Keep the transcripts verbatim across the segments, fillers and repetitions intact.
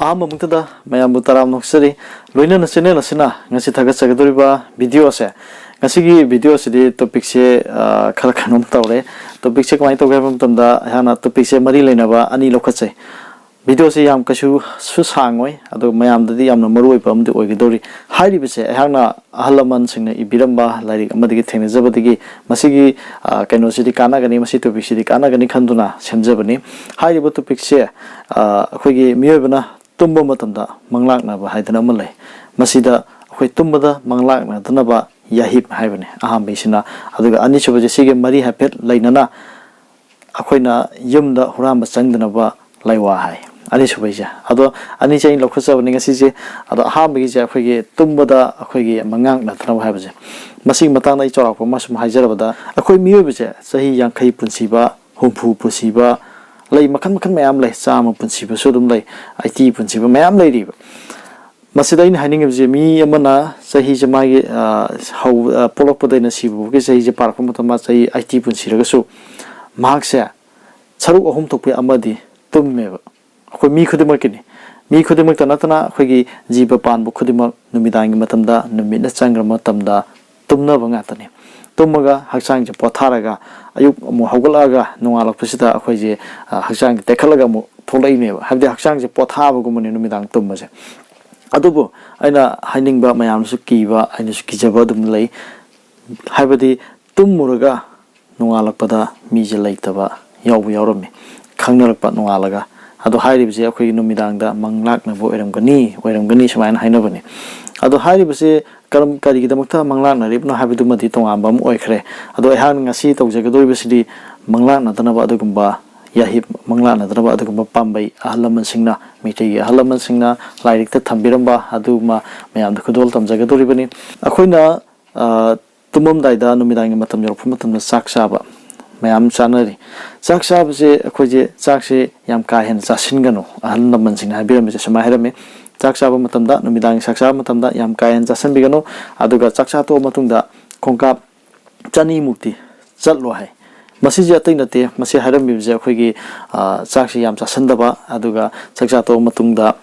ꯑꯍꯥꯟꯕꯃꯛꯇꯗ ꯃꯌꯥꯝꯕꯨ ꯇꯔꯥꯝꯅ ꯑꯣꯛꯆꯔꯤ꯫ ꯂꯣꯏꯅꯅ channel ꯑꯁꯤꯅ ꯉꯁꯤ ꯊꯥꯒꯠꯆꯒꯗꯧꯔꯤꯕ video ꯑꯁꯦ, ꯉꯁꯤꯒꯤ video ꯑꯁꯤꯗꯤ topicꯁꯦ, ꯑ, ꯈꯔ ꯀꯩꯅꯣꯝ ꯇꯧꯔꯦ꯫ Topicꯁꯦ ꯀꯃꯥꯏꯅ ꯇꯧꯒꯦ ꯍꯥꯏꯕ ꯃꯇꯝꯗ, ꯑꯩꯍꯥꯛꯅ topicꯁꯦ ꯃꯔꯤ ꯂꯩꯅꯕ ꯑꯅꯤ ꯂꯧꯈꯠꯆꯩ꯫ Videoꯁꯦ ꯌꯥꯝ ꯀꯩꯁꯨ ꯁꯨ ꯁꯥꯡꯉꯣꯏ, ꯑꯗꯨꯒ ꯃꯌꯥꯝꯗꯗꯤ ꯌꯥꯝꯅ ꯃꯔꯨ ꯑꯣꯏꯕ ꯑꯃꯗꯤ ꯑꯣꯏꯒꯗꯧꯔꯤ꯫ ꯍꯥꯏꯔꯤꯕꯁꯦ ꯑꯩꯍꯥꯛꯅ ꯑꯍꯜ ꯂꯃꯟꯁꯤꯡꯅ ꯏꯕꯤꯔꯝꯕ ꯂꯥꯏꯔꯤꯛ ꯑꯃꯗꯒꯤ ꯊꯦꯡꯅꯖꯕꯗꯒꯤ ꯃꯁꯤꯒꯤ, ꯑ, ꯀꯩꯅꯣꯁꯤꯗꯤ ꯀꯥꯟꯅꯒꯅꯤ, ꯃꯁꯤ topicꯁꯤꯗꯤ ꯀꯥꯟꯅꯒꯅꯤ ꯈꯟꯗꯨꯅ ꯁꯦꯝꯖꯕꯅꯤ꯫ ꯍꯥꯏꯔꯤꯕ topicꯁꯦ, ꯑ, ꯑꯩꯈꯣꯏꯒꯤ ꯃꯤꯑꯣꯏꯕꯅ ꯇꯨꯝꯕ ꯃꯇꯝꯗ ꯃꯪꯂꯥꯛꯅꯕ ꯍꯥꯏꯗꯅ ꯑꯃ ꯂꯩ꯫ ꯃꯁꯤꯗ ꯑꯩꯈꯣꯏ ꯇꯨꯝꯕꯗ ꯃꯪꯂꯥꯛꯅꯗꯅꯕ ꯌꯥꯍꯤꯞ ꯍꯥꯏꯕꯅꯤ ꯑꯍꯥꯟꯕꯩꯁꯤꯅ꯫ ꯑꯗꯨꯒ ꯑꯅꯤꯁꯨꯕꯁꯦ ꯁꯤꯒꯤ ꯃꯔꯤ ꯍꯥꯏꯐꯦꯠ ꯂꯩꯅꯅ ꯑꯩꯈꯣꯏꯅ ꯌꯨꯝꯗ ꯍꯨꯔꯥꯟꯕ ꯆꯪꯗꯅꯕ ꯂꯥꯏꯋꯥ ꯍꯥꯏ꯫ ꯑꯅꯤꯁꯨꯕꯩꯁꯦ꯫ ꯑꯗꯣ ꯑꯅꯤꯁꯦ ꯑꯩꯅ ꯂꯧꯈꯠꯆꯕꯅꯤ ꯉꯁꯤꯁꯦ꯫ ꯑꯗꯣ ꯑꯍꯥꯟꯕꯒꯤꯁꯦ ꯑꯩꯈꯣꯏꯒꯤ ꯇꯨꯝꯕꯗ ꯑꯩꯈꯣꯏꯒꯤ ꯃꯪꯉꯥꯛꯅꯗꯅꯕ ꯍꯥꯏꯕꯁꯦ꯫ ꯃꯁꯤꯒꯤ ꯃꯇꯥꯡꯗ ꯑꯩ ꯆꯥꯎꯔꯥꯛꯄ ꯑꯃ ꯁꯨꯝ ꯍꯥꯏꯖꯔꯕꯗ, ꯑꯩꯈꯣꯏ ꯃꯤꯑꯣꯏꯕꯁꯦ ꯆꯍꯤ ꯌꯥꯡꯈꯩ ꯄꯨꯟꯁꯤꯕ, ꯍꯨꯝꯐꯨ ꯄꯨꯟꯁꯤꯕ, ꯂꯩ ꯃꯈꯜ ꯃꯈꯜ ꯃꯌꯥꯝ ꯂꯩ, ꯆꯥꯝꯃ ꯄꯨꯟꯁꯤꯕꯁꯨ ꯑꯗꯨꯝ ꯂꯩ, eighty ꯄꯨꯟꯁꯤꯕ ꯃꯌꯥꯝ ꯂꯩꯔꯤꯕ꯫ ꯃꯁꯤꯗ ꯑꯩꯅ ꯍꯥꯏꯅꯤꯡꯉꯤꯕꯁꯦ, ꯃꯤ ꯑꯃꯅ ꯆꯍꯤꯁꯦ ꯃꯥꯒꯤ, ꯑ, ꯍꯧ-, ꯑ, ꯄꯣꯛꯂꯛꯄꯗꯩꯅ ꯁꯤꯕ ꯐꯥꯎꯒꯤ ꯆꯍꯤꯁꯦ ꯄꯥꯔꯛꯄ ꯃꯇꯝꯗ ꯃꯥ ꯆꯍꯤ eighty ꯄꯨꯟꯁꯤꯔꯒꯁꯨ, ꯃꯍꯥꯛꯁꯦ ꯁꯔꯨꯛ ꯑꯍꯨꯝ ꯊꯣꯛꯄꯒꯤ ꯑꯃꯗꯤ ꯇꯨꯝꯃꯦꯕ꯫ ꯑꯩꯈꯣꯏ ꯃꯤ ꯈꯨꯗꯤꯡꯃꯛꯀꯤꯅꯤ꯫ ꯃꯤ ꯈꯨꯗꯤꯡꯃꯛꯇ ꯅꯠꯇꯅ ꯑꯩꯈꯣꯏꯒꯤ ꯖꯤꯕ ꯄꯥꯟꯕ ꯈꯨꯗꯤꯡꯃꯛ ꯅꯨꯃꯤꯗꯥꯡꯒꯤ ꯃꯇꯝꯗ, ꯅꯨꯃꯤꯠꯅ ꯆꯪꯈ꯭ꯔꯕ ꯃꯇꯝꯗ ꯇꯨꯝꯅꯕ ꯉꯥꯛꯇꯅꯤ꯫ ꯇꯨꯝꯃꯒ ꯍꯛꯆꯥꯡꯁꯦ ꯄꯣꯊꯥꯔꯒ ꯑꯌꯨꯛ ꯑꯃꯨꯛ ꯍꯧꯒꯠꯂꯛꯑꯒ ꯅꯣꯡꯉꯥꯜꯂꯛꯄꯁꯤꯗ ꯑꯩꯈꯣꯏꯁꯦ, ꯑ, ꯍꯛꯆꯥꯡꯁꯦ ꯇꯦꯛꯈꯠꯂꯒ ꯑꯃꯨꯛ ꯊꯣꯛꯂꯛꯏꯅꯦꯕ꯫ ꯍꯥꯏꯕꯗꯤ ꯍꯛꯆꯥꯡꯁꯦ ꯄꯣꯊꯥꯕꯒꯨꯝꯕꯅꯤ ꯅꯨꯃꯤꯗꯥꯡ ꯇꯨꯝꯕꯁꯦ꯫ ꯑꯗꯨꯕꯨ ꯑꯩꯅ ꯍꯥꯏꯅꯤꯡꯕ, ꯃꯌꯥꯝꯅꯁꯨ ꯀꯤꯕ, ꯑꯩꯅꯁꯨ ꯀꯤꯖꯕ ꯑꯗꯨꯝ ꯂꯩ꯫ ꯍꯥꯏꯕꯗꯤ ꯇꯨꯝꯃꯨꯔꯒ ꯅꯣꯡꯉꯥꯜꯂꯛꯄꯗ ꯃꯤꯁꯦ ꯂꯩꯇꯕ ꯌꯥꯎꯕ ꯌꯥꯎꯔꯝꯃꯤ, ꯈꯪꯅꯔꯛꯄ ꯅꯣꯡꯉꯥꯜꯂꯒ꯫ ꯑꯗꯣ ꯍꯥꯏꯔꯤꯕꯁꯦ ꯑꯩꯈꯣꯏꯒꯤ ꯅꯨꯃꯤꯗꯥꯡꯗ ꯃꯪꯂꯥꯛꯅꯕ ꯑꯣꯏꯔꯝꯒꯅꯤ, ꯑꯣꯏꯔꯝꯒꯅꯤ ꯁꯨꯃꯥꯏꯅ ꯍꯥꯏꯅꯕꯅꯤ꯫ ꯑꯗꯣ ꯍꯥꯏꯔꯤꯕꯁꯦ ꯀꯔꯝ-, ꯀꯔꯤꯒꯤꯗꯃꯛꯇ ꯃꯪꯂꯥꯛꯅꯔꯤꯕꯅꯣ ꯍꯥꯏꯕꯗꯨꯃꯗꯤ ꯇꯣꯉꯥꯟꯕ ꯑꯃ ꯑꯣꯏꯈ꯭ꯔꯦ꯫ ꯑꯗꯣ ꯑꯩꯍꯥꯛꯅ ꯉꯁꯤ ꯇꯧꯖꯒꯗꯧꯔꯤꯕꯁꯤꯗꯤ ꯃꯪꯂꯥꯛꯅꯗꯅꯕ ꯑꯗꯨꯒꯨꯝꯕ ꯌꯥꯍꯤꯞ, ꯃꯪꯂꯥꯛꯅꯗꯅꯕ ꯑꯗꯨꯒꯨꯝꯕ ꯄꯥꯝꯕꯩ ꯑꯍꯜ ꯂꯃꯟꯁꯤꯡꯅ, ꯃꯩꯇꯩꯒꯤ ꯑꯍꯜ ꯂꯃꯟꯁꯤꯡꯅ ꯂꯥꯏꯔꯤꯛꯇ ꯊꯝꯕꯤꯔꯝꯕ ꯑꯗꯨꯒꯨꯝꯕ ꯃꯌꯥꯝꯗ ꯈꯨꯗꯣꯜ ꯇꯝꯖꯒꯗꯧꯔꯤꯕꯅꯤ꯫ ꯑꯩꯈꯣꯏꯅ, ꯑ, ꯇꯨꯝꯃꯝꯗꯥꯏꯗ, ꯅꯨꯃꯤꯗꯥꯡꯒꯤ ꯃꯇꯝ ꯌꯧꯔꯛꯄ ꯃꯇꯝꯗ ꯆꯥꯛ ꯆꯥꯕ ꯃꯌꯥꯝ ꯆꯥꯅꯔꯤ꯫ ꯆꯥꯛ ꯆꯥꯕꯁꯦ, ꯑꯩꯈꯣꯏꯁꯦ ꯆꯥꯛꯁꯦ ꯌꯥꯝ ꯀꯥ ꯍꯦꯟꯅ ꯆꯥꯁꯤꯟꯒꯅꯨ꯫ ꯑꯍꯜ ꯂꯃꯟꯁꯤꯡꯅ ꯍꯥꯏꯕꯤꯔꯝꯃꯤꯁꯦ ꯁꯨꯃꯥꯏꯅ ꯍꯥꯏꯔꯝꯃꯤ, "ꯆꯥꯛ ꯆꯥꯕ ꯃꯇꯝꯗ, ꯅꯨꯃꯤꯗꯥꯡꯒꯤ ꯆꯥꯛ ꯆꯥꯕ ꯃꯇꯝꯗ ꯌꯥꯝ ꯀꯥ ꯍꯦꯟꯅ ꯆꯥꯁꯤꯟꯕꯤꯒꯅꯨ꯫ ꯑꯗꯨꯒ ꯆꯥꯛ ꯆꯥ ꯇꯣꯛꯑ ꯃꯇꯨꯡꯗ ꯈꯣꯡꯀꯥꯞ ꯆꯅꯤꯃꯨꯛꯇꯤ ꯆꯠꯂꯣ" ꯍꯥꯏ꯫ ꯃꯁꯤꯁꯦ ꯑꯇꯩ ꯅꯠꯇꯦ, ꯃꯁꯤ ꯍꯥꯏꯔꯝꯃꯤꯕꯁꯦ ꯑꯩꯈꯣꯏꯒꯤ, ꯑ, ꯆꯥꯛꯁꯤ ꯌꯥꯝ ꯆꯥꯁꯤꯟꯗꯕ, ꯑꯗꯨꯒ ꯆꯥꯛ ꯆꯥ ꯇꯣꯛꯑ ꯃꯇꯨꯡꯗ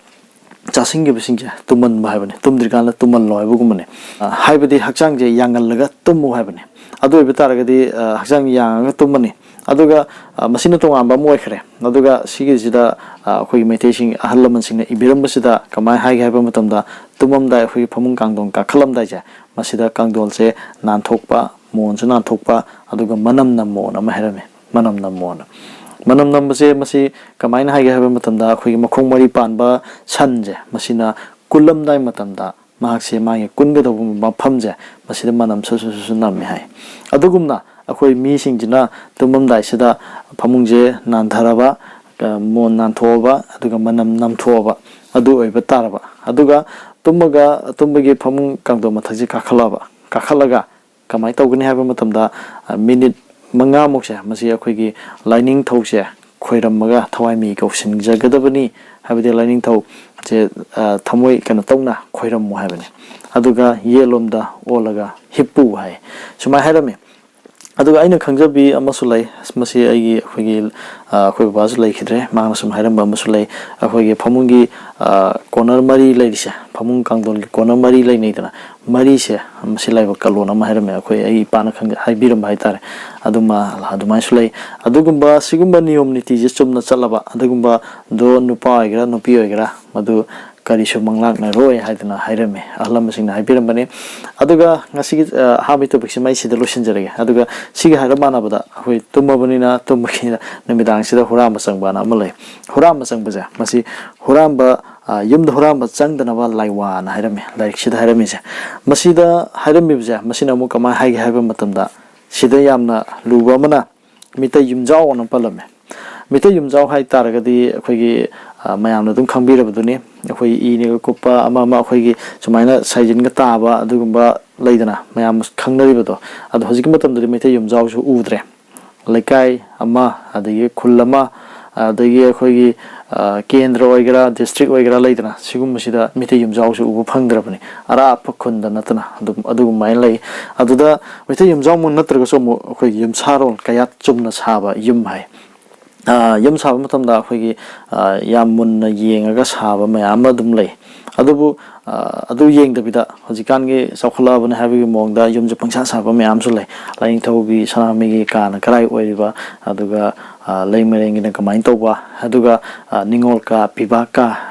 ꯆꯥꯁꯤꯟꯈꯤꯕꯁꯤꯡꯁꯦ ꯇꯨꯝꯍꯟꯕ ꯍꯥꯏꯕꯅꯤ, ꯇꯨꯝꯗ꯭ꯔꯤꯀꯥꯟꯗ ꯇꯨꯝꯍꯜꯂꯣ ꯍꯥꯏꯕꯒꯨꯝꯕꯅꯤ꯫ ꯑ, ꯍꯥꯏꯕꯗꯤ ꯍꯛꯆꯥꯡꯁꯦ ꯌꯥꯡꯍꯜꯂꯒ ꯇꯨꯝꯃꯨ ꯍꯥꯏꯕꯅꯤ꯫ ꯑꯗꯨ ꯑꯣꯏꯕ ꯇꯥꯔꯒꯗꯤ, ꯑ, ꯍꯛꯆꯥꯡ ꯌꯥꯡꯉꯒ ꯇꯨꯝꯃꯅꯤ꯫ ꯑꯗꯨꯒ, ꯑ, ꯃꯁꯤꯅ ꯇꯣꯉꯥꯟꯕ ꯑꯃ ꯑꯣꯏꯈ꯭ꯔꯦ꯫ ꯑꯗꯨꯒ ꯁꯤꯒꯤꯁꯤꯗ, ꯑ, ꯑꯩꯈꯣꯏꯒꯤ ꯃꯩꯇꯩꯁꯤꯡ, ꯑꯍꯜ ꯂꯃꯟꯁꯤꯡꯅ ꯏꯕꯤꯔꯝꯕꯁꯤꯗ ꯀꯃꯥꯏꯅ ꯍꯥꯏꯒꯦ ꯍꯥꯏꯕ ꯃꯇꯝꯗ, ꯇꯨꯝꯃꯝꯗꯥꯏ ꯑꯩꯈꯣꯏꯒꯤ ꯐꯃꯨꯡ ꯀꯥꯡꯊꯣꯟ ꯀꯥꯈꯠꯂꯝꯗꯥꯏꯁꯦ, ꯃꯁꯤꯗ ꯀꯥꯡꯊꯣꯟꯁꯦ ꯅꯥꯟꯊꯣꯛꯄ, ꯃꯣꯟꯁꯨ ꯅꯥꯟꯊꯣꯛꯄ, ꯑꯗꯨꯒ ꯃꯅꯝ ꯅꯝꯃꯣꯅ ꯑꯃ ꯍꯥꯏꯔꯝꯃꯤ꯫ ꯃꯅꯝ ꯅꯝꯃꯣꯅ꯫ ꯃꯅꯝ ꯅꯝꯕꯁꯦ ꯃꯁꯤ ꯀꯃꯥꯏꯅ ꯍꯥꯏꯒꯦ ꯍꯥꯏꯕ ꯃꯇꯝꯗ, ꯑꯩꯈꯣꯏꯒꯤ ꯃꯈꯣꯡ ꯃꯔꯤ ꯄꯥꯟꯕ ꯁꯟꯁꯦ, ꯃꯁꯤꯅ ꯀꯨꯜꯂꯝꯗꯥꯏ ꯃꯇꯝꯗ ꯃꯍꯥꯛꯁꯦ ꯃꯥꯒꯤ ꯀꯨꯟꯒꯗꯧꯕ ꯃꯐꯝꯁꯦ, ꯃꯁꯤꯗ ꯃꯅꯝ ꯁꯨ ꯁꯨ ꯁꯨ ꯁꯨ ꯅꯝꯃꯦ ꯍꯥꯏ꯫ ꯑꯗꯨꯒꯨꯝꯅ ꯑꯩꯈꯣꯏ ꯃꯤꯁꯤꯡꯁꯤꯅ ꯇꯨꯝꯃꯝꯗꯥꯏꯁꯤꯗ ꯐꯃꯨꯡꯁꯦ ꯅꯥꯟꯊꯔꯕ, ꯑ, ꯃꯣꯟ ꯅꯥꯟꯊꯣꯛꯑꯕ, ꯑꯗꯨꯒ ꯃꯅꯝ ꯅꯝꯊꯣꯛꯑꯕ, ꯑꯗꯨ ꯑꯣꯏꯕ ꯇꯥꯔꯕ꯫ ꯑꯗꯨꯒ ꯇꯨꯝꯃꯒ, ꯇꯨꯝꯕꯒꯤ ꯐꯃꯨꯡ ꯀꯥꯡꯊꯣꯟ ꯃꯊꯛꯁꯦ ꯀꯥꯈꯠꯂꯛꯑꯕ, ꯀꯥꯈꯠꯂꯒ ꯀꯃꯥꯏꯅ ꯇꯧꯒꯅꯤ ꯍꯥꯏꯕ ꯃꯇꯝꯗ, ꯑ, ꯃꯤꯅꯤꯠ ꯃꯉꯥꯃꯨꯛꯁꯦ ꯃꯁꯤ ꯑꯩꯈꯣꯏꯒꯤ ꯂꯥꯏꯅꯤꯡꯊꯧꯁꯦ ꯈꯣꯏꯔꯝꯃꯒ ꯊꯋꯥꯏ ꯃꯤꯒꯤ ꯀꯧꯁꯤꯟꯖꯒꯗꯕꯅꯤ꯫ ꯍꯥꯏꯕꯗꯤ ꯂꯥꯏꯅꯤꯡꯊꯧꯁꯦ, ꯑ, ꯊꯃꯣꯏ ꯀꯩꯅꯣ ꯇꯧꯅ ꯈꯣꯏꯔꯝꯃꯨ ꯍꯥꯏꯕꯅꯤ꯫ ꯑꯗꯨꯒ ꯌꯦꯠꯂꯣꯝꯗ ꯑꯣꯜꯂꯒ ꯍꯤꯞꯄꯨ ꯍꯥꯏ꯫ ꯁꯨꯃꯥꯏꯅ ꯍꯥꯏꯔꯝꯃꯤ꯫ ꯑꯗꯨꯒ ꯑꯩꯅ ꯈꯪꯖꯕꯤ ꯑꯃꯁꯨ ꯂꯩ꯫ ꯃꯁꯤ ꯑꯩꯒꯤ, ꯑꯩꯈꯣꯏꯒꯤ, ꯑ, ꯑꯩꯈꯣꯏ ꯕꯕꯥꯁꯨ ꯂꯩꯈꯤꯗ꯭ꯔꯦ꯫ ꯃꯥꯅ ꯁꯨꯝ ꯍꯥꯏꯔꯝꯕ ꯑꯃꯁꯨ ꯂꯩ꯫ ꯑꯩꯈꯣꯏꯒꯤ ꯐꯃꯨꯡꯒꯤ, ꯑ, ꯀꯣꯅꯔ ꯃꯔꯤ ꯂꯩꯔꯤꯁꯦ, ꯐꯃꯨꯡ ꯀꯥꯡꯊꯣꯟꯒꯤ ꯀꯣꯅꯔ ꯃꯔꯤ ꯂꯩꯅꯩꯗꯅ, ꯃꯔꯤꯁꯦ ꯃꯁꯤ ꯂꯥꯏꯕꯛ ꯀꯜꯂꯣꯅ ꯑꯃ ꯍꯥꯏꯔꯝꯃꯦ꯫ ꯑꯩꯈꯣꯏ, ꯑꯩ ꯏꯄꯥꯅ ꯈꯪꯖ-, ꯍꯥꯏꯕꯤꯔꯝꯕ ꯍꯥꯏꯇꯥꯔꯦ꯫ ꯑꯗꯨꯃ, ꯑꯗꯨꯃꯥꯏꯅꯁꯨ ꯂꯩ꯫ ꯑꯗꯨꯒꯨꯝꯕ, ꯁꯤꯒꯨꯝꯕ ꯅꯤꯌꯣꯝ ꯅꯤꯇꯤꯁꯦ ꯆꯨꯝꯅ ꯆꯠꯂꯕ, ꯑꯗꯨꯒꯨꯝꯕꯗꯣ ꯅꯨꯄꯥ ꯑꯣꯏꯒꯦꯔꯥ, ꯅꯨꯄꯤ ꯑꯣꯏꯒꯦꯔꯥ, ꯃꯗꯨ ꯀꯔꯤꯁꯨ ꯃꯪꯂꯥꯛꯅꯔꯣꯏ ꯍꯥꯏꯗꯅ ꯍꯥꯏꯔꯝꯃꯤ, ꯑꯍꯜ ꯂꯃꯟꯁꯤꯡꯅ ꯍꯥꯏꯕꯤꯔꯝꯕꯅꯤ꯫ ꯑꯗꯨꯒ ꯉꯁꯤꯒꯤ, ꯑ, ꯑꯍꯥꯟꯕꯒꯤ ꯇꯣꯄꯤꯛꯁꯤꯃ ꯑꯩ ꯁꯤꯗ ꯂꯣꯏꯁꯤꯟꯖꯔꯒꯦ꯫ ꯑꯗꯨꯒ ꯁꯤꯒ ꯍꯥꯏꯔꯞ ꯃꯥꯟꯅꯕꯗ, ꯑꯩꯈꯣꯏ ꯇꯨꯝꯃꯕꯅꯤꯅ ꯇꯨꯝꯕꯒꯤ ꯅꯨꯃꯤꯗꯥꯡꯁꯤꯗ ꯍꯨꯔꯥꯟꯕ ꯆꯪꯕꯅ ꯑꯃ ꯂꯩ꯫ ꯍꯨꯔꯥꯟꯕ ꯆꯪꯕꯁꯦ, ꯃꯁꯤ ꯍꯨꯔꯥꯟꯕ, ꯑ, ꯌꯨꯝꯗ ꯍꯨꯔꯥꯟꯕ ꯆꯪꯗꯅꯕ ꯂꯥꯏꯋꯥꯅ ꯍꯥꯏꯔꯝꯃꯤ, ꯂꯥꯏꯔꯤꯛꯁꯤꯗ ꯍꯥꯏꯔꯝꯃꯤꯁꯦ꯫ ꯃꯁꯤꯗ ꯍꯥꯏꯔꯝꯃꯤꯕꯁꯦ, ꯃꯁꯤꯅ ꯑꯃꯨꯛ ꯀꯃꯥꯏꯅ ꯍꯥꯏꯒꯦ ꯍꯥꯏꯕ ꯃꯇꯝꯗ, ꯁꯤꯗ ꯌꯥꯝꯅ ꯂꯨꯕ ꯑꯃꯅ ꯃꯤꯇꯩ ꯌꯨꯝꯖꯥꯎ ꯑꯅ ꯄꯜꯂꯝꯃꯦ꯫ ꯃꯤꯇꯩ ꯌꯨꯝꯖꯥꯎ ꯍꯥꯏ ꯇꯥꯔꯒꯗꯤ ꯑꯩꯈꯣꯏꯒꯤ, ꯑ, ꯃꯌꯥꯝꯅ ꯑꯗꯨꯝ ꯈꯪꯕꯤꯔꯕꯗꯨꯅꯤ, ꯑꯩꯈꯣꯏ ꯏꯅꯒ ꯀꯨꯞꯄ ꯑꯃ ꯑꯃ, ꯑꯩꯈꯣꯏꯒꯤ ꯁꯨꯃꯥꯏꯅ ꯁꯥꯏꯖꯤꯟꯒ ꯇꯥꯕ ꯑꯗꯨꯒꯨꯝꯕ ꯂꯩꯗꯅ, ꯃꯌꯥꯝ ꯈꯪꯅꯔꯤꯕꯗꯣ꯫ ꯑꯗꯣ ꯍꯧꯖꯤꯛꯀꯤ ꯃꯇꯝꯗꯗꯤ ꯃꯩꯇꯩ ꯌꯨꯝꯖꯥꯎꯁꯨ ꯎꯗ꯭ꯔꯦ꯫ ꯂꯩꯀꯥꯏ ꯑꯃ, ꯑꯗꯒꯤ ꯈꯨꯜ ꯑꯃ, ꯑꯗꯒꯤ ꯑꯩꯈꯣꯏꯒꯤ, ꯑ, ꯀꯦꯟꯗ꯭ꯔ ꯑꯣꯏꯒꯦꯔꯥ, ꯗꯤꯁꯇ꯭ꯔꯤꯛ ꯑꯣꯏꯒꯦꯔꯥ ꯂꯩꯗꯅ, ꯁꯤꯒꯨꯝꯕꯁꯤꯗ ꯃꯤꯇꯩ ꯌꯨꯝꯖꯥꯎꯁꯨ ꯎꯕ ꯐꯪꯗ꯭ꯔꯕꯅꯤ, ꯑꯔꯥꯞꯄ ꯈꯨꯟꯗ ꯅꯠꯇꯅ꯫ ꯑꯗꯨꯝ ꯑꯗꯨꯒꯨꯃꯥꯏꯅ ꯂꯩ꯫ ꯑꯗꯨꯗ ꯃꯩꯇꯩ ꯌꯨꯝꯖꯥꯎꯃꯛ ꯅꯠꯇ꯭ꯔꯒꯁꯨ ꯑꯃꯨꯛ ꯑꯩꯈꯣꯏꯒꯤ ꯌꯨꯝꯁꯥꯔꯣꯜ ꯀꯌꯥꯠ ꯆꯨꯝꯅ ꯁꯥꯕ ꯌꯨꯝ ꯍꯥꯏ꯫ ꯌꯨꯝ ꯁꯥꯕ ꯃꯇꯝꯗ ꯑꯩꯈꯣꯏꯒꯤ ꯌꯥꯝ ꯃꯨꯟꯅ ꯌꯦꯡꯉꯒ ꯁꯥꯕ ꯃꯌꯥꯝ ꯑꯃ ꯑꯗꯨꯝ ꯂꯩ꯫ ꯑꯗꯨꯕꯨ ꯑꯗꯨ ꯌꯦꯡꯗꯕꯤꯗ ꯍꯧꯖꯤꯛꯀꯥꯟꯒꯤ ꯆꯥꯎꯈꯠꯂꯛꯑꯕꯅꯤ ꯍꯥꯏꯕꯒꯤ ꯃꯑꯣꯡꯗ ꯌꯨꯝꯁꯦ ꯄꯪꯁꯥ ꯁꯥꯕ ꯃꯌꯥꯝꯁꯨ ꯂꯩ꯫ ꯂꯥꯏꯅꯤꯡꯊꯧꯒꯤ ꯁꯅꯥꯃꯍꯤꯒꯤ ꯀꯥꯅ ꯀꯔꯥꯏ ꯑꯣꯏꯔꯤꯕ, ꯑꯗꯨꯒ ꯂꯩꯃꯔꯦꯟꯒꯤꯅ ꯀꯃꯥꯏꯅ ꯇꯧꯕ, ꯑꯗꯨꯒ ꯅꯤꯉꯣꯜ ꯀꯥ, ꯄꯤꯕꯥꯛ ꯀꯥ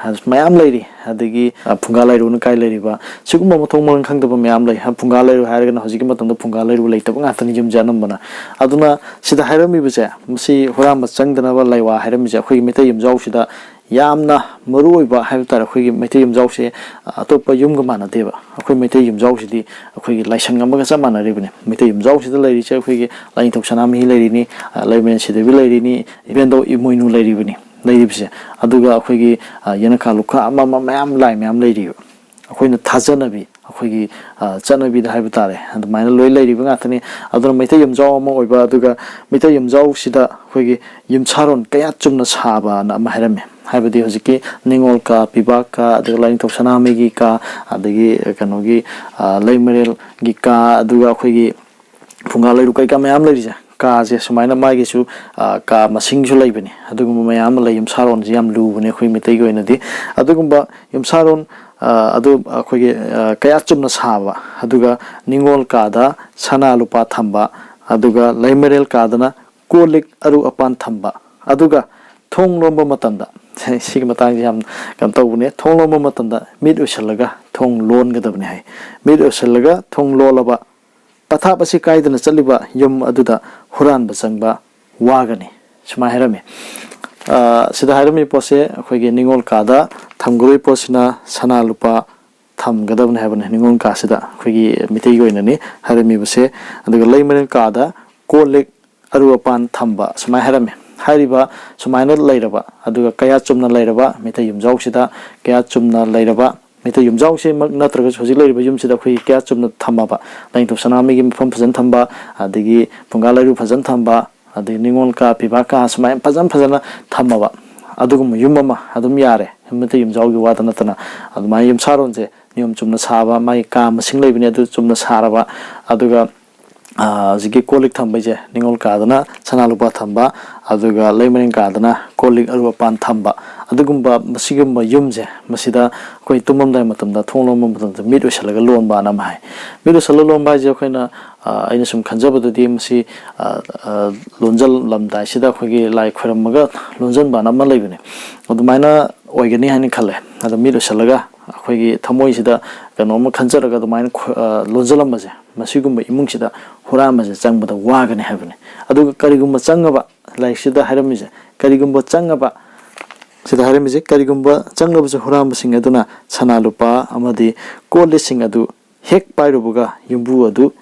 ꯃꯌꯥꯝ ꯂꯩꯔꯤ꯫ ꯑꯗꯒꯤ ꯐꯨꯡꯒꯥ ꯂꯥꯏꯔꯨꯅ ꯀꯥꯏ ꯂꯩꯔꯤꯕ, ꯁꯤꯒꯨꯝꯕ ꯃꯊꯣꯡ ꯃꯔꯝ ꯈꯪꯗꯕ ꯃꯌꯥꯝ ꯂꯩ꯫ ꯐꯨꯡꯒꯥ ꯂꯥꯏꯔꯨ ꯍꯥꯏꯔꯒꯅ ꯍꯧꯖꯤꯛꯀꯤ ꯃꯇꯝꯗ ꯐꯨꯡꯒꯥ ꯂꯥꯏꯔꯨ ꯂꯩꯇꯕ ꯉꯥꯛꯇꯅꯤ ꯌꯨꯝꯁꯦ ꯑꯅꯝꯕꯅ꯫ ꯑꯗꯨꯅ ꯁꯤꯗ ꯍꯥꯏꯔꯝꯃꯤꯕꯁꯦ, ꯃꯁꯤ ꯍꯨꯔꯥꯟꯕ ꯆꯪꯗꯅꯕ ꯂꯩꯋꯥ ꯍꯥꯏꯔꯝꯃꯤꯁꯦ ꯑꯩꯈꯣꯏꯒꯤ ꯃꯩꯇꯩ ꯌꯨꯝꯖꯥꯎꯁꯤꯗ ꯌꯥꯝꯅ ꯃꯔꯨ ꯑꯣꯏꯕ ꯍꯥꯏꯕ ꯇꯥꯔꯦ꯫ ꯑꯩꯈꯣꯏꯒꯤ ꯃꯩꯇꯩ ꯌꯨꯝꯖꯥꯎꯁꯦ ꯑꯇꯣꯞꯄ ꯌꯨꯝꯒ ꯃꯥꯟꯅꯗꯦꯕ꯫ ꯑꯩꯈꯣꯏ ꯃꯩꯇꯩ ꯌꯨꯝꯖꯥꯎꯁꯤꯗꯤ ꯑꯩꯈꯣꯏꯒꯤ ꯂꯥꯏꯁꯪ ꯑꯃꯒ ꯆꯞ ꯃꯥꯟꯅꯔꯤꯕꯅꯤ꯫ ꯃꯩꯇꯩ ꯌꯨꯝꯖꯥꯎꯁꯤꯗ ꯂꯩꯔꯤꯁꯦ ꯑꯩꯈꯣꯏꯒꯤ ꯂꯥꯏꯅꯤꯡꯊꯧ ꯁꯅꯥꯃꯍꯤ ꯂꯩꯔꯤꯅꯤ, ꯂꯩꯃꯔꯦꯟ ꯁꯤꯗꯦꯕꯤ ꯂꯩꯔꯤꯅꯤ, ꯏꯕꯦꯟꯗꯧ ꯏꯃꯣꯏꯅꯨ ꯂꯩꯔꯤꯕꯅꯤ꯫ ꯂꯩꯔꯤꯕꯁꯦ, ꯑꯗꯨꯒ ꯑꯩꯈꯣꯏꯒꯤ ꯌꯦꯅꯈꯥ ꯂꯨꯈꯥ ꯑꯃ ꯑꯃ ꯃꯌꯥꯝ, ꯂꯥꯏ ꯃꯌꯥꯝ ꯂꯩꯔꯤꯕ꯫ ꯑꯩꯈꯣꯏꯅ ꯊꯥꯖꯅꯕꯤ, ꯑꯩꯈꯣꯏꯒꯤ ꯆꯠꯅꯕꯤꯗ ꯍꯥꯏꯕ ꯇꯥꯔꯦ, ꯑꯗꯨꯃꯥꯏꯅ ꯂꯣꯏ ꯂꯩꯔꯤꯕ ꯉꯥꯛꯇꯅꯤ꯫ ꯑꯗꯨꯅ ꯃꯩꯇꯩ ꯌꯨꯝꯖꯥꯎ ꯑꯃ ꯑꯣꯏꯕ, ꯑꯗꯨꯒ ꯃꯩꯇꯩ ꯌꯨꯝꯖꯥꯎꯁꯤꯗ ꯑꯩꯈꯣꯏꯒꯤ ꯌꯨꯝꯁꯥꯔꯣꯟ ꯀꯌꯥꯠ ꯆꯨꯝꯅ ꯁꯥꯕꯅ ꯑꯃ ꯍꯥꯏꯔꯝꯃꯤ꯫ ꯍꯥꯏꯕꯗꯤ ꯍꯧꯖꯤꯛꯀꯤ ꯅꯤꯉꯣꯜ ꯀꯥ, ꯄꯤꯕꯥꯛ ꯀꯥ, ꯑꯗꯨꯒ ꯂꯥꯏꯅꯤꯡꯊꯧ ꯁꯅꯥꯃꯍꯤꯒꯤ ꯀꯥ, ꯑꯗꯒꯤ ꯀꯩꯅꯣꯒꯤ ꯂꯩꯃꯔꯦꯜꯒꯤ ꯀꯥ, ꯑꯗꯨꯒ ꯑꯩꯈꯣꯏꯒꯤ ꯐꯨꯡꯒꯥ ꯂꯩꯔꯨ ꯀꯩꯀꯥ ꯃꯌꯥꯝ ꯂꯩꯔꯤꯁꯦ, ꯀꯥꯁꯦ ꯁꯨꯃꯥꯏꯅ ꯃꯥꯒꯤꯁꯨ ꯀꯥ ꯃꯁꯤꯡꯁꯨ ꯂꯩꯕꯅꯤ꯫ ꯑꯗꯨꯒꯨꯝꯕ ꯃꯌꯥꯝ ꯑꯃ ꯂꯩ꯫ ꯌꯨꯝꯁꯥꯔꯣꯟꯁꯦ ꯌꯥꯝ ꯂꯨꯕꯅꯦ ꯑꯩꯈꯣꯏ ꯃꯩꯇꯩꯒꯤ ꯑꯣꯏꯅꯗꯤ꯫ ꯑꯗꯨꯒꯨꯝꯕ ꯌꯨꯝꯁꯥꯔꯣꯟ ꯑꯗꯨ ꯑꯩꯈꯣꯏꯒꯤ ꯀꯌꯥꯠ ꯆꯨꯝꯅ ꯁꯥꯕ, ꯑꯗꯨꯒ ꯅꯤꯉꯣꯜ ꯀꯥꯗ ꯁꯅꯥ ꯂꯨꯄꯥ ꯊꯝꯕ, ꯑꯗꯨꯒ ꯂꯩꯃꯔꯦꯜ ꯀꯥꯗꯅ ꯀꯣꯜ ꯂꯤꯛ ꯑꯔꯨ ꯑꯄꯥꯟ ꯊꯝꯕ, ꯑꯗꯨꯒ ꯊꯣꯡ ꯂꯣꯟꯕ ꯃꯇꯝꯗ, ꯁꯤꯒꯤ ꯃꯇꯥꯡꯁꯦ ꯌꯥꯝ ꯀꯩꯅꯣ ꯇꯧꯕꯅꯦ, ꯊꯣꯡ ꯂꯣꯟꯕ ꯃꯇꯝꯗ ꯃꯤꯠ ꯎꯏꯁꯜꯂꯒ ꯊꯣꯡ ꯂꯣꯟꯒꯗꯕꯅꯤ ꯍꯥꯏ꯫ ꯃꯤꯠ ꯎꯏꯁꯜꯂꯒ ꯊꯣꯡ ꯂꯣꯜꯂꯕ ꯄꯊꯥꯞ ꯑꯁꯤ ꯀꯥꯏꯗꯅ ꯆꯠꯂꯤꯕ ꯌꯨꯝ ꯑꯗꯨꯗ ꯍꯨꯔꯥꯟꯕ ꯆꯪꯕ ꯋꯥꯒꯅꯤ, ꯁꯨꯃꯥꯏꯅ ꯍꯥꯏꯔꯝꯃꯤ꯫ ꯁꯤꯗ ꯍꯥꯏꯔꯝꯃꯤ ꯄꯣꯠꯁꯦ ꯑꯩꯈꯣꯏꯒꯤ ꯅꯤꯉꯣꯜ ꯀꯥꯗ ꯊꯝꯒꯗꯣꯏ ꯄꯣꯠꯁꯤꯅ ꯁꯅꯥ ꯂꯨꯄꯥ ꯊꯝꯒꯗꯕꯅꯤ ꯍꯥꯏꯕꯅꯤ ꯅꯤꯉꯣꯜ ꯀꯥꯁꯤꯗ, ꯑꯩꯈꯣꯏꯒꯤ ꯃꯤꯇꯩꯒꯤ ꯑꯣꯏꯅꯅꯤ ꯍꯥꯏꯔꯝꯃꯤꯕꯁꯦ꯫ ꯑꯗꯨꯒ ꯂꯩꯃꯔꯦꯜ ꯀꯥꯗ ꯀꯣꯜ ꯂꯤꯛ ꯑꯔꯨ ꯑꯄꯥꯟ ꯊꯝꯕ, ꯁꯨꯃꯥꯏꯅ ꯍꯥꯏꯔꯝꯃꯤ꯫ ꯍꯥꯏꯔꯤꯕ ꯁꯨꯃꯥꯏꯅ ꯂꯩꯔꯕ, ꯑꯗꯨꯒ ꯀꯌꯥꯠ ꯆꯨꯝꯅ ꯂꯩꯔꯕ ꯃꯤꯇꯩ ꯌꯨꯝꯖꯥꯎꯁꯤꯗ, ꯀꯌꯥꯠ ꯆꯨꯝꯅ ꯂꯩꯔꯕ ꯃꯤꯇꯩ ꯌꯨꯝꯖꯥꯎꯁꯤꯃꯛ ꯅꯠꯇ꯭ꯔꯒꯁꯨ ꯍꯧꯖꯤꯛ ꯂꯩꯔꯤꯕ ꯌꯨꯝꯁꯤꯗ ꯑꯩꯈꯣꯏꯒꯤ ꯀꯌꯥꯠ ꯆꯨꯝꯅ ꯊꯝꯃꯕ, ꯂꯥꯏꯅꯤꯡꯊꯧ ꯁꯅꯥꯃꯍꯤꯒꯤ ꯃꯐꯝ ꯐꯖꯅ ꯊꯝꯕ, ꯑꯗꯒꯤ ꯐꯨꯡꯒꯥ ꯂꯥꯏꯔꯨ ꯐꯖꯅ ꯊꯝꯕ, ꯑꯗꯒꯤ ꯅꯤꯉꯣꯜ ꯀꯥ, ꯄꯤꯕꯥ ꯀꯥ ꯁꯨꯃꯥꯏꯅ ꯐꯖꯅ ꯐꯖꯅ ꯊꯝꯃꯕ ꯑꯗꯨꯒꯨꯝꯕ ꯌꯨꯝ ꯑꯃ ꯑꯗꯨꯝ ꯌꯥꯔꯦ꯫ ꯃꯩꯇꯩ ꯌꯨꯝꯖꯥꯎꯒꯤ ꯋꯥꯗ ꯅꯠꯇꯅ ꯑꯗꯨꯃꯥꯏꯅ ꯌꯨꯝꯁꯥꯔꯣꯟꯁꯦ ꯅꯤꯌꯣꯝ ꯆꯨꯝꯅ ꯁꯥꯕ, ꯃꯥꯒꯤ ꯀꯥ ꯃꯁꯤꯡ ꯂꯩꯕꯅꯤ, ꯑꯗꯨ ꯆꯨꯝꯅ ꯁꯥꯔꯕ, ꯑꯗꯨꯒ ꯍꯧꯖꯤꯛꯀꯤ ꯀꯣꯜ ꯂꯤꯛ ꯊꯝꯕꯩꯁꯦ, ꯅꯤꯉꯣꯜ ꯀꯥꯗꯅ ꯁꯅꯥ ꯂꯨꯄꯥ ꯊꯝꯕ, ꯑꯗꯨꯒ ꯂꯩꯃꯔꯦꯟ ꯀꯥꯗꯅ ꯀꯣꯜ ꯂꯤꯛ ꯑꯔꯨꯕ ꯄꯥꯟ ꯊꯝꯕ, ꯑꯗꯨꯒꯨꯝꯕ, ꯃꯁꯤꯒꯨꯝꯕ ꯌꯨꯝꯁꯦ, ꯃꯁꯤꯗ ꯑꯩꯈꯣꯏ ꯇꯨꯝꯃꯝꯗꯥꯏ ꯃꯇꯝꯗ, ꯊꯣꯡ ꯂꯣꯟꯕ ꯃꯇꯝꯗ ꯃꯤꯠ ꯎꯏꯁꯜꯂꯒ ꯂꯣꯟꯕꯅ ꯑꯃ ꯍꯥꯏ꯫ ꯃꯤꯠ ꯎꯏꯁꯜꯂꯒ ꯂꯣꯟꯕ ꯍꯥꯏꯁꯦ, ꯑꯩꯈꯣꯏꯅ, ꯑ, ꯑꯩꯅ ꯁꯨꯝ ꯈꯟꯖꯕꯗꯗꯤ, ꯃꯁꯤ, ꯑ, ꯑ, ꯂꯣꯟꯖꯜꯂꯝꯗꯥꯏꯁꯤꯗ ꯑꯩꯈꯣꯏꯒꯤ ꯂꯥꯏ ꯈꯣꯏꯔꯝꯃꯒ ꯂꯣꯟꯖꯟꯕꯅ ꯑꯃ ꯂꯩꯕꯅꯦ, ꯑꯗꯨꯃꯥꯏꯅ ꯑꯣꯏꯒꯅꯤ ꯍꯥꯏꯅ ꯈꯜꯂꯦ꯫ ꯑꯗꯣ ꯃꯤꯠ ꯎꯏꯁꯜꯂꯒ ꯑꯩꯈꯣꯏꯒꯤ ꯊꯃꯣꯏꯁꯤꯗ ꯀꯩꯅꯣꯝꯃ ꯈꯟꯖꯔꯒ ꯑꯗꯨꯃꯥꯏꯅ ꯈꯣ-, ꯑ, ꯂꯣꯟꯖꯜꯂꯝꯕꯁꯦ, ꯃꯁꯤꯒꯨꯝꯕ ꯏꯃꯨꯡꯁꯤꯗ ꯍꯨꯔꯥꯟꯕꯁꯦ ꯆꯪꯕꯗ ꯋꯥꯒꯅꯤ ꯍꯥꯏꯕꯅꯤ꯫ ꯑꯗꯨꯒ ꯀꯔꯤꯒꯨꯝꯕ ꯆꯪꯉꯕ, ꯂꯥꯏꯔꯤꯛꯁꯤꯗ ꯍꯥꯏꯔꯝꯃꯤꯁꯦ, ꯀꯔꯤꯒꯨꯝꯕ ꯆꯪꯉꯕ, ꯁꯤꯗ ꯍꯥꯏꯔꯝꯃꯤꯁꯦ, ꯀꯔꯤꯒꯨꯝꯕ ꯆꯪꯉꯕꯁꯨ ꯍꯨꯔꯥꯟꯕꯁꯤꯡ ꯑꯗꯨꯅ ꯁꯅꯥ ꯂꯨꯄꯥ ꯑꯃꯗꯤ ꯀꯣꯜ ꯂꯤꯛꯁꯤꯡ ꯑꯗꯨ ꯍꯦꯛ ꯄꯥꯏꯔꯨꯕꯒ ꯌꯨꯝꯕꯨ ꯑꯗꯨ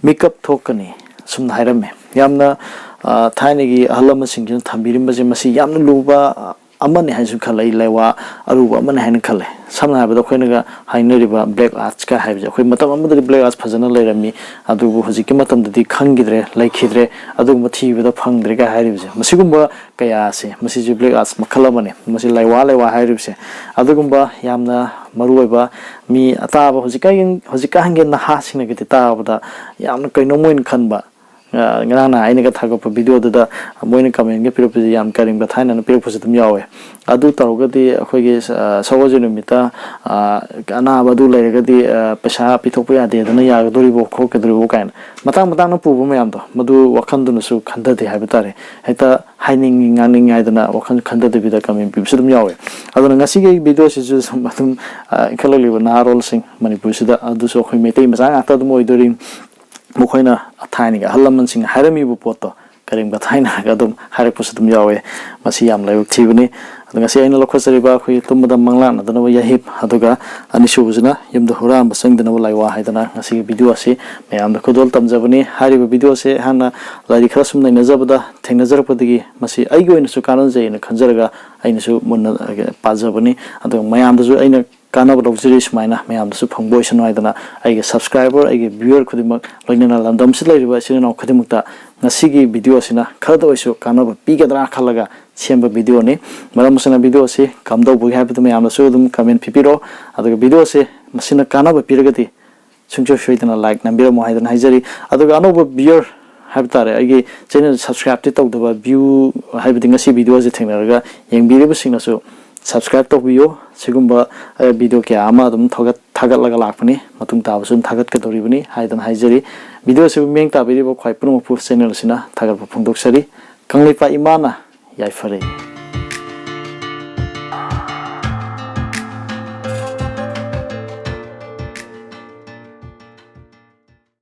ꯃꯤꯀꯞ ꯊꯣꯛꯀꯅꯤ, ꯑꯁꯨꯝꯅ ꯍꯥꯏꯔꯝꯃꯤ꯫ ꯌꯥꯝꯅ, ꯑ, ꯊꯥꯏꯅꯒꯤ ꯑꯍꯜ ꯂꯃꯟꯁꯤꯡꯁꯤꯅ ꯊꯝꯕꯤꯔꯝꯕꯁꯦ, ꯃꯁꯤ ꯌꯥꯝꯅ ꯂꯨꯕ, ꯑ, ꯑꯃꯅꯤ ꯍꯥꯏꯅꯁꯨ ꯈꯜꯂꯦ꯫ ꯑꯩ ꯂꯥꯏꯋꯥ ꯑꯔꯨꯕ ꯑꯃꯅꯤ ꯍꯥꯏꯅ ꯈꯜꯂꯦ꯫ ꯁꯝꯅ ꯍꯥꯏꯔꯕꯗ, ꯑꯩꯈꯣꯏꯅꯒ ꯍꯥꯏꯅꯔꯤꯕ black arts ꯀ ꯍꯥꯏꯕꯁꯦ, ꯑꯩꯈꯣꯏ ꯃꯇꯝ ꯑꯃꯗꯗꯤ black arts ꯐꯖꯅ ꯂꯩꯔꯝꯃꯤ, ꯑꯗꯨꯕꯨ ꯍꯧꯖꯤꯛꯀꯤ ꯃꯇꯝꯗꯗꯤ ꯈꯪꯈꯤꯗ꯭ꯔꯦ, ꯂꯩꯈꯤꯗ꯭ꯔꯦ, ꯑꯗꯨꯒꯨꯝꯕ ꯊꯤꯕꯗ ꯐꯪꯗ꯭ꯔꯦ ꯀꯥꯏ ꯍꯥꯏꯔꯤꯕꯁꯦ, ꯃꯁꯤꯒꯨꯝꯕ ꯀꯌꯥ ꯑꯁꯦ, ꯃꯁꯤꯁꯨ black arts ꯃꯈꯜ ꯑꯃꯅꯤ꯫ ꯃꯁꯤ ꯂꯥꯏꯋꯥ, ꯂꯥꯏꯋꯥ ꯍꯥꯏꯔꯤꯕꯁꯦ꯫ ꯑꯗꯨꯒꯨꯝꯕ ꯌꯥꯝꯅ ꯃꯔꯨ ꯑꯣꯏꯕ, ꯃꯤ ꯑꯇꯥꯕ, ꯍꯧꯖꯤꯛꯀꯥꯟ, ꯍꯧꯖꯤꯛꯀꯥꯟꯒꯤ ꯅꯍꯥꯁꯤꯡꯅꯒꯗꯤ ꯇꯥꯕꯗ ꯌꯥꯝꯅ ꯀꯩꯅꯣꯝ ꯑꯣꯏꯅ ꯈꯟꯕ, ꯑ, ꯉꯔꯥꯡ ꯅꯍꯥꯟ ꯑꯩꯅꯒ ꯊꯥꯒꯠꯄ video ꯗꯨꯗ ꯃꯣꯏꯅ comment ꯒ ꯄꯤꯔꯛꯄꯁꯦ ꯌꯥꯝ ꯀꯔꯦꯝ ꯀꯊꯥꯏꯅꯅ ꯄꯤꯔꯛꯄꯁꯨ ꯑꯗꯨꯝ ꯌꯥꯎꯋꯦ꯫ ꯑꯗꯨ ꯇꯧꯔꯒꯗꯤ ꯑꯩꯈꯣꯏꯒꯤ, ꯑ, ꯁꯒꯣꯜꯁꯦꯜ ꯅꯨꯃꯤꯠꯇ, ꯑ, ꯑꯅꯥꯕ ꯑꯗꯨ ꯂꯩꯔꯒꯗꯤ, ꯑ, ꯄꯩꯁꯥ ꯄꯤꯊꯣꯛꯄ ꯌꯥꯗꯦꯗꯅ, ꯌꯥꯒꯗꯣꯔꯤꯕꯣ ꯈꯣꯠꯀꯗꯣꯔꯤꯕꯣ ꯀꯥꯏꯅ ꯃꯇꯥꯡ ꯃꯇꯥꯡꯅ ꯄꯨꯕ ꯃꯌꯥꯝꯗꯣ, ꯃꯗꯨ ꯋꯥꯈꯜꯗꯨꯅꯁꯨ ꯈꯟꯊꯗꯦ ꯍꯥꯏꯕ ꯇꯥꯔꯦ꯫ ꯍꯦꯛꯇ ꯍꯥꯏꯅꯤꯡꯉꯤ ꯉꯥꯡꯅꯤꯡꯉꯤ ꯍꯥꯏꯗꯅ ꯋꯥꯈꯜ ꯈꯟꯊꯗꯕꯤꯗ comment ꯄꯤꯕꯁꯨ ꯑꯗꯨꯝ ꯌꯥꯎꯋꯦ꯫ ꯑꯗꯨꯅ ꯉꯁꯤꯒꯤ ꯑꯩ video ꯁꯤꯁꯨ ꯁꯨꯝ ꯑꯗꯨꯝ, ꯑ, ꯏꯟꯈꯠꯂꯛꯂꯤꯕ ꯅꯍꯥꯔꯣꯜꯁꯤꯡ ꯃꯅꯤꯄꯨꯔꯁꯤꯗ, ꯑꯗꯨꯁꯨ ꯑꯩꯈꯣꯏ ꯃꯩꯇꯩ ꯃꯆꯥ ꯉꯥꯛꯇ ꯑꯗꯨꯝ ꯑꯣꯏꯗꯣꯔꯤ꯫ ꯃꯈꯣꯏꯅ ꯊꯥꯏꯅꯒꯤ ꯑꯍꯜ ꯂꯃꯟꯁꯤꯡꯅ ꯍꯥꯏꯔꯝꯃꯤꯕ ꯄꯣꯠꯇꯣ ꯀꯔꯤꯒꯨꯝꯕ ꯊꯥꯏꯅꯒ ꯑꯗꯨꯝ ꯍꯥꯏꯔꯛꯄꯁꯨ ꯑꯗꯨꯝ ꯌꯥꯎꯋꯦ꯫ ꯃꯁꯤ ꯌꯥꯝ ꯂꯥꯏꯕꯛ ꯊꯤꯕꯅꯤ꯫ ꯑꯗꯣ ꯉꯁꯤ ꯑꯩꯅ ꯂꯧꯈꯠꯆꯔꯤꯕ ꯑꯩꯈꯣꯏꯒꯤ ꯇꯨꯝꯕꯗ ꯃꯪꯂꯥꯛꯅꯗꯅꯕ ꯌꯥꯍꯤꯞ, ꯑꯗꯨꯒ ꯑꯅꯤꯁꯨꯕꯁꯤꯅ ꯌꯨꯝꯗ ꯍꯨꯔꯥꯟꯕ ꯆꯪꯗꯅꯕ ꯂꯥꯏꯋꯥ ꯍꯥꯏꯗꯅ ꯉꯁꯤꯒꯤ video ꯑꯁꯤ ꯃꯌꯥꯝꯗ ꯈꯨꯗꯣꯜ ꯇꯝꯖꯕꯅꯤ꯫ ꯍꯥꯏꯔꯤꯕ video ꯑꯁꯤ ꯍꯥꯟꯅ ꯂꯥꯏꯔꯤꯛ ꯈꯔ ꯁꯨꯝ ꯅꯩꯅꯖꯕꯗ, ꯊꯦꯡꯅꯖꯔꯛꯄꯗꯒꯤ ꯃꯁꯤ ꯑꯩꯒꯤ ꯑꯣꯏꯅꯁꯨ ꯀꯥꯟꯅꯖꯩꯅ ꯈꯟꯖꯔꯒ ꯑꯩꯅꯁꯨ ꯃꯨꯟꯅ, ꯑ, ꯄꯥꯖꯕꯅꯤ꯫ ꯑꯗꯨꯒ ꯃꯌꯥꯝꯗꯁꯨ ꯑꯩꯅ ꯀꯥꯟꯅꯕ ꯂꯧꯖꯔꯤ, ꯁꯨꯃꯥꯏꯅ ꯃꯌꯥꯝꯗꯁꯨ ꯐꯪꯕ ꯑꯣꯏꯁꯅꯨ ꯍꯥꯏꯗꯅ ꯑꯩꯒꯤ subscriber, ꯑꯩꯒꯤ viewer ꯈꯨꯗꯤꯡꯃꯛ, ꯂꯣꯏꯅꯅ ꯂꯝꯗꯝꯁꯤꯗ ꯂꯩꯔꯤꯕ ꯏꯆꯤꯜ ꯏꯅꯥꯎ ꯈꯨꯗꯤꯡꯃꯛꯇ ꯉꯁꯤꯒꯤ video ꯑꯁꯤꯅ ꯈꯔꯗ ꯑꯣꯏꯁꯨ ꯀꯥꯟꯅꯕ ꯄꯤꯒꯗ꯭ꯔꯥ ꯈꯜꯂꯒ ꯁꯦꯝꯕ video ꯅꯤ꯫ ꯃꯔꯝ ꯑꯁꯤꯅ video ꯑꯁꯤ ꯀꯝꯗꯧꯕꯒꯦ ꯍꯥꯏꯕꯗꯨ ꯃꯌꯥꯝꯅꯁꯨ ꯑꯗꯨꯝ comment ꯄꯤꯕꯤꯔꯣ꯫ ꯑꯗꯨꯒ video ꯑꯁꯤ ꯃꯁꯤꯅ ꯀꯥꯟꯅꯕ ꯄꯤꯔꯒꯗꯤ ꯁꯨꯡꯁꯣꯏ ꯁꯣꯏꯗꯅ like ꯅꯝꯕꯤꯔꯝꯃꯣ ꯍꯥꯏꯗꯅ ꯍꯥꯏꯖꯔꯤ꯫ ꯑꯗꯨꯒ ꯑꯅꯧꯕ viewer ꯍꯥꯏꯕ ꯇꯥꯔꯦ, ꯑꯩꯒꯤ channel subscribeꯇꯤ ꯇꯧꯗꯕ view, ꯍꯥꯏꯕꯗꯤ ꯉꯁꯤ videoꯁꯦ ꯊꯦꯡꯅꯔꯒ ꯌꯦꯡꯕꯤꯔꯤꯕꯁꯤꯡꯅꯁꯨ subscribe ꯇꯧꯕꯤꯌꯨ꯫ ꯁꯤꯒꯨꯝꯕ video ꯀꯌꯥ ꯑꯃ ꯑꯗꯨꯝ ꯊꯥꯒꯠ ꯊꯥꯒꯠꯂꯒ ꯂꯥꯛꯄꯅꯤ, ꯃꯇꯨꯡ ꯇꯥꯕꯁꯨ ꯑꯗꯨꯝ ꯊꯥꯒꯠꯀꯗꯧꯔꯤꯕꯅꯤ ꯍꯥꯏꯗꯅ ꯍꯥꯏꯖꯔꯤ꯫ Videoꯁꯤꯕꯨ ꯃꯤꯠꯌꯦꯡ ꯇꯥꯕꯤꯔꯤꯕ ꯈ꯭ꯋꯥꯏ ꯄꯨꯝꯅꯃꯛꯄꯨ channelꯁꯤꯅ ꯊꯥꯒꯠꯄ ꯐꯣꯡꯗꯣꯛꯆꯔꯤ꯫ ꯀꯪꯂꯩꯄꯥꯛ ꯏꯃꯥꯅ ꯌꯥꯏꯐꯔꯦ꯫